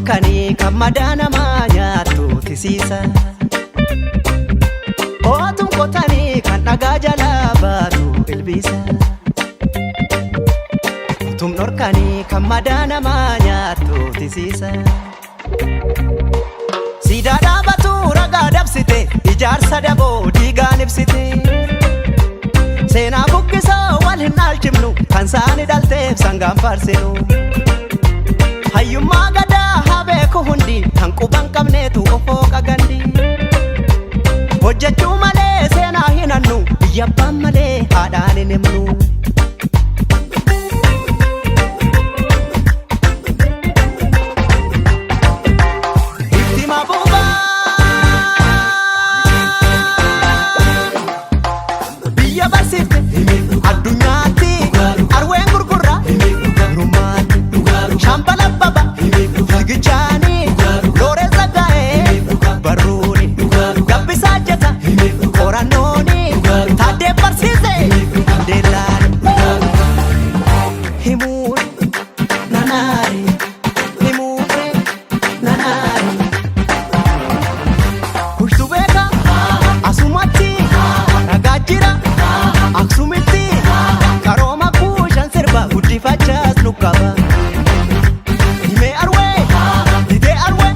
dhorkanii kan madaa namaa nyaattu tisiisa. Otuun qotanii kan dhagaa jalaa baatu ilbiisa. Otuun dhorkanii kan madaa namaa nyaattu tisiisa. Siidaa dhaabatu ragaa dabsite ijaarsa daboo diigaan ibsite. Seenaa buqqisoo wal hin dhaalchifnu kan saani dhalteef sangaan faarsinu. Hayyummaa gadaa haa beeku hundi kan quban qabneetu ofoo qagandi. Hojjechuu malee seenaa hin hannu biyya abbaan malee haadhaan hin himnu. Itti mabuubaa biyya barsiifte addunyaatti arween gurgurra gurmaatti shambala baba fiigichaanii looree zaggaa'ee barruuni gabbisaa jeta qorannooni taaddee barsiise deellaani himuun nanaari himuure nanaari kushtu beeka asumatti ragaa jira aksumitti karooma kuushan sirba guddifachaas nu qaba. Himee arwee didee arwee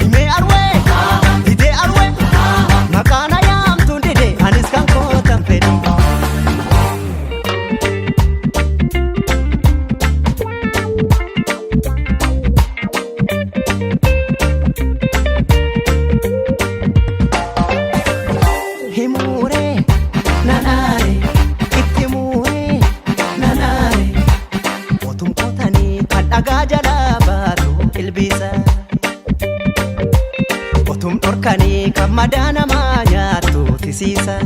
himee arwee didee arwee maqaan ayaamtuun dide anis kan kootan fedhe. Himuuree nanaare itti muuree nanaare otum qotanii kan dhagaa jalaa baatu ilbiisa. Otum dhorkanii kan madaa namaa nyaattu tisiisa.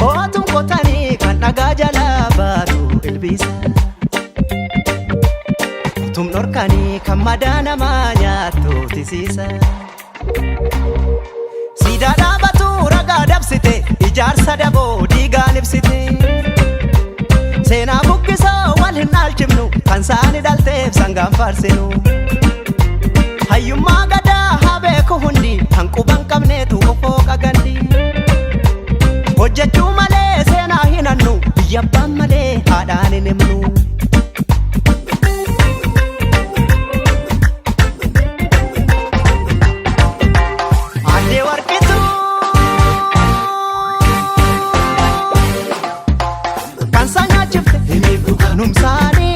Otum qotanii kan dhagaa jalaa baatu ilbiisa. Otum dhorkanii kan madaa namaa nyaattu tisiisa. Siidaa dhaabatu ragaa dabsite ijaarsa daboo diigaan ibsite. Seenaa buqqisoo wal hin dhaalchifnu kan saani dhalteef sangaan faarsinu. Hayyummaa gadaa haa beeku hundi kan quban qabneetu ofoo qagandi. Hojjechuu malee seenaa hin hannu biyya abbaan malee haadhaan hin himnu. Addee warqituu kan isaan nyaachifte numsaanii.